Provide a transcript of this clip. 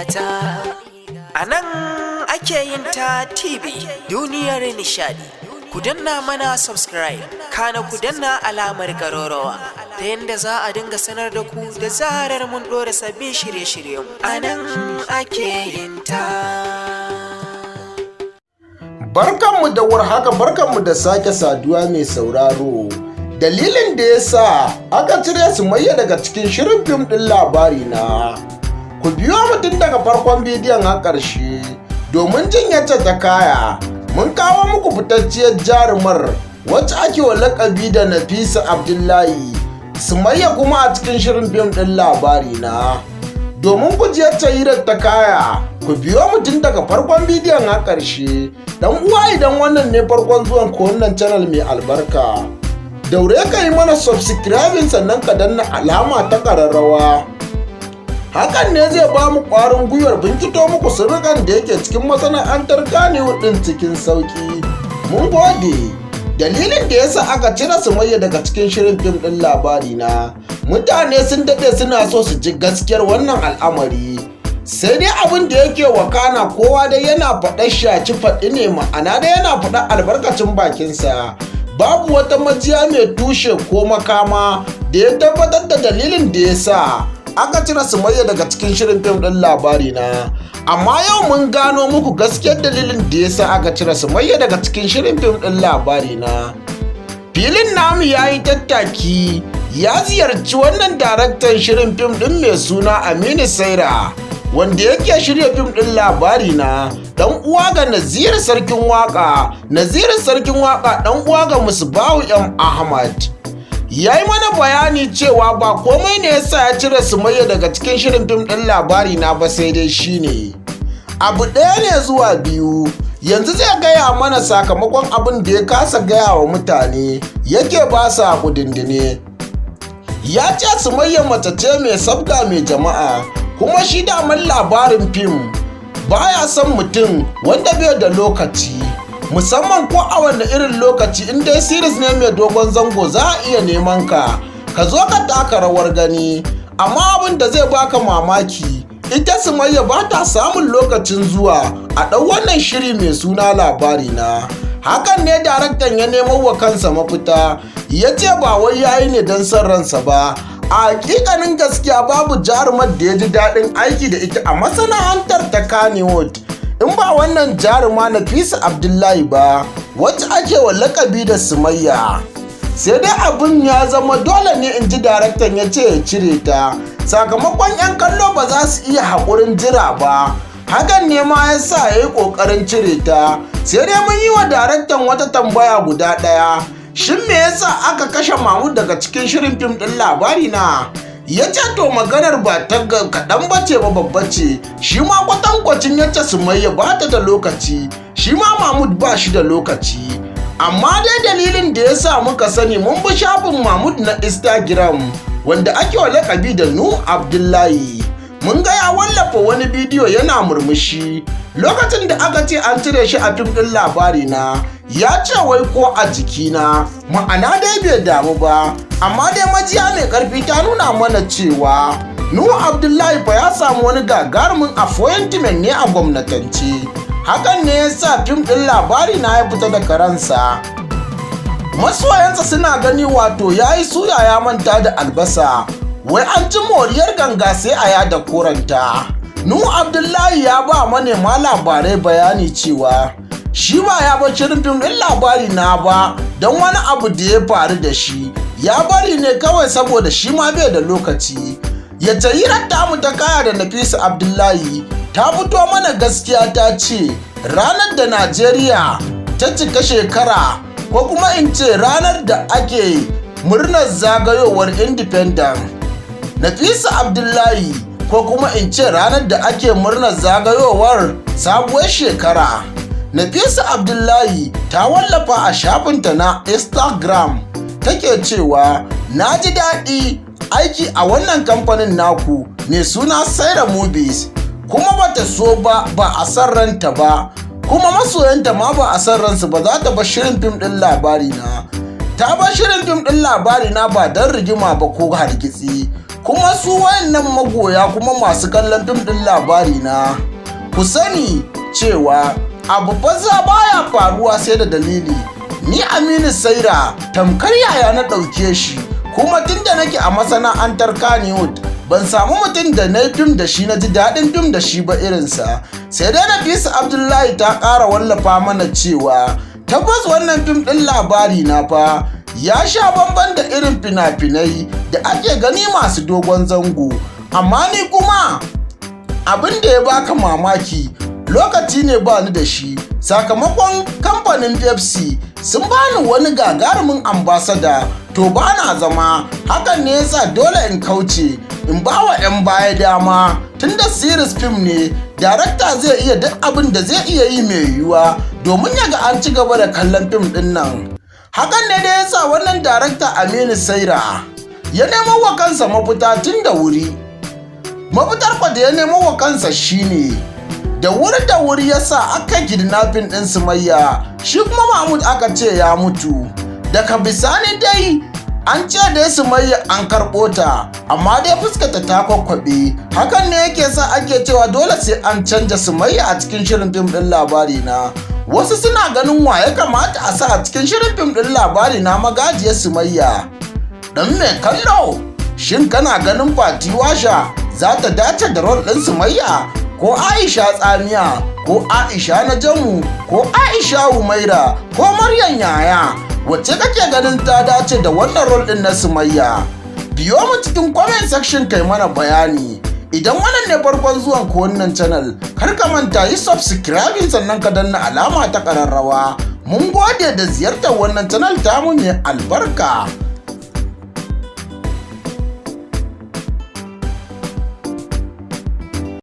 Gata. A nan ake yin ta TV duniyar nishadi. Ku danna mana subscribe, kana ku danna alamar kararrawa ta yadda za a dinga sanar da ku da zarar mun ɗora sabbin shirye-shiryen. A nan ake yin ta. Barkanmu da warhaka, barkanmu da sake saduwa, mai sauraro. Dalilin da ya sa aka cire Sumayya daga cikin shirin fim ɗin Labari Na. Ku biyo mu tun daga farkon bidiyon har ƙarshe domin jin yadda ta kaya. Mun kawo muku fitacciyar jarumar wacce ake wa lakabi da Nafisa Abdullahi, Sumayya, kuma a cikin shirin fim ɗin Labari Na. Domin ku ji yadda hirar ta kaya, ku biyo mu tun daga farkon bidiyon har ƙarshe. Dan uwa, idan wannan ne farkon zuwan ku wannan channel mai albarka, daure ka yi mana subscribing, sannan ka danna alama ta ƙararrawa. Hakan ne zai ba mu ƙwarin gwiwar binkito muku sirrikan da yake cikin masana'antar Kannywood ɗin cikin sauƙi. Mun gode. Dalilin da yasa aka cire Sumayya daga cikin shirin fim ɗin Labari Na, mutane sun daɗe suna so su ji gaskiyar wannan al'amari. Sai dai abin da yake wakana, kowa dai yana faɗar shaci faɗi ne, ma'ana dai yana faɗar albarkacin bakinsa. Babu wata majiya mai tushe ko makama da ya tabbatar da dalilin da ya sa aka cire Sumayya daga cikin shirin fim ɗin Labari Na. Amma yau mun gano muku gaskiyar dalilin da ya sa aka cire Sumayya daga cikin shirin fim ɗin Labari Na. Filin namu ya yi tattaki ya ziyarci wannan daraktan shirin fim ɗin mai suna Aminu Saira, wanda yake shirya fim ɗin Labari Na, dan uwa ga Naziru Sarkin Waka. Naziru Sarkin Waka dan uwa ga Musbahu M Ahmad. Ya yi mana bayani cewa ba komai ne yasa ya cire Sumayya daga cikin shirin fim ɗin Labari Na ba, sai dai shine abu ɗaya ne zuwa biyu. Yanzu zai gaya mana sakamakon abin da ya kasa gaya wa mutane yake ba sa kudindine. Ya ce Sumayya mace ce mai sabga, mai jama'a, kuma shi daman labarin fim baya son mutum wanda bai da lokaci, musamman ko a wanne irin lokaci, in dai series ne mai dogon zango, za a iya neman ka ka zo ka taka rawar gani. Amma abin da zai baka mamaki, ita Sumayya ba ta samun lokacin zuwa a ɗau wannan shiri mai suna Labari Na. Hakan ne daraktan ya nemo wa kansa mafita. Ya ce ba wai yayi ne don son ransa ba. A hakikanin gaskiya, babu jarumar da ya ji daɗin aiki da ita a masana'antar ta Kannywood in ba wannan jaruma Nafisa Abdullahi ba, wacce ake wa lakabi da Sumayya. Sai dai abin ya zama dole ne, in ji daraktan, ya ce ya cire ta sakamakon 'yan kallo ba za su iya haƙurin jira ba. Hakan ne ma ya sa ya yi ƙoƙarin cire ta. Sai dai mun yi wa daraktan wata tambaya guda ɗaya: shin me yasa aka kashe Mahmud daga cikin shirin fim ɗin Labari Na? Ya ce to, maganar ba ta kaɗan ba ce ba, babba ce. Shi ma kwatankwacin yacce Sumayya ba ta da lokaci, shi ma Mahmud ba shi da lokaci. Amma dai dalilin da ya sa muka sani, mun bi shafin Mahmud na Instagram, wanda ake wa lakabi da Nu Abdullahi. Mun ga ya wallafa wani bidiyo yana murmushi lokacin da aka ce an cire shi a fim ɗin Labari Na. Ya ce wai ko a jikina, ma'ana dai bai damu ba. Amma dai majiya mai karfi ta nuna mana cewa Nuhu Abdullahi fa ya samu wani gagarumin appointment ne a gwamnatance. Hakan ne ya sa fim ɗin Labari Na ya fita da karansa. Masoyansa suna gani, wato ya yi suya ya manta da albasa. Wai an ci moriyar ganga sai a yada koranta. Nuhu Abdullahi ya ba manema labarai bayani cewa shi ba ya bar shirin fim ɗin Labari Na ba don wani abu da ya faru da shi, ya bari ne kawai saboda shi ma bai da lokaci. Yacce hirar tamu ta kaya da Nafisa Abdullahi, ta fito mana gaskiya, ta ce ranar da Najeriya ta cika shekara, ko kuma in ce ranar da ake murnar zagayowar independent, Nafisa Abdullahi, ko kuma in ce ranar da ake murnar zagayowar sabuwar shekara, Nafisa Abdullahi ta wallafa a shafinta na Instagram, take cewa, "Na ji daɗi aiki a wannan kamfanin naku mai suna Saira Movies." Kuma bata so ba, ba a san ranta ba, kuma masoyanta ma ba a san ransu ba, za ta bar shirin fim ɗin Labari Na. Ta bar shirin fim ɗin Labari Na ba don rigima ba ko hargitsi. Kuma su wayannan magoya kuma masu kallon fim ɗin Labari Na, ku sani cewa abu banza baya faruwa sai da dalili. Ni Aminu Saira tamkar yaya na ɗauke shi, kuma tunda nake a masana'antar Kannywood ban samu mutum da na yi fim da shi na ji daɗin fim da shi ba irinsa. Sai dai Nafisa Abdullahi ta ƙara wallafa mana cewa tabbas wannan fim ɗin Labari Na fa ya sha bamban da irin fina-finai da ake gani masu dogon zango. Amma ni kuma abin da ya baka mamaki, lokaci ne ba ni da shi, sakamakon kamfanin Pepsi sun bani wani gagarumin ambassador, to ba na zama. Hakan ne yasa dole in kauce in ba wa 'yan baya dama. Tunda series film ne, darakta zai iya duk abin da zai iya yi mai yiwuwa domin ya ga an ci gaba da kallon fim din nan. Hakan ne da yasa wannan darakta Aminu Saira ya nemo wa kansa mafita tun da wuri. Mafitar kwa da ya nemo wa kansa shine da wuri da wuri ya sa aka kidnapping ɗin Sumayya, shi kuma Mahmud aka ce ya mutu. Daga bisani dai an ce dai Sumayya an karɓo ta, amma dai fuskata ta kwakwabe. Hakan ne yake sa ake cewa dole sai an canja Sumayya a cikin shirin fim ɗin Labari Na. Wasu suna ganin wa ya kamata a sa a cikin shirin fim ɗin Labari Na magajiyar Sumayya? Dan mai kallo, shin kana ganin Fati Washa za ta dace da role ɗin Sumayya, ko Aisha Tsamiya, ko Aisha Najamu, ko Aisha Umaira, ko Maryam Yaya? Wacce kake ganin ta dace da wannan role ɗin na Sumayya? Biyo mu cikin comment section kai mana bayani. Idan wannan ne farkon zuwan ku wannan channel, kar ka manta yi subscribing, sannan ka danna alama ta ƙararrawa. Mun gode da ziyartar wannan channel tamu mai albarka.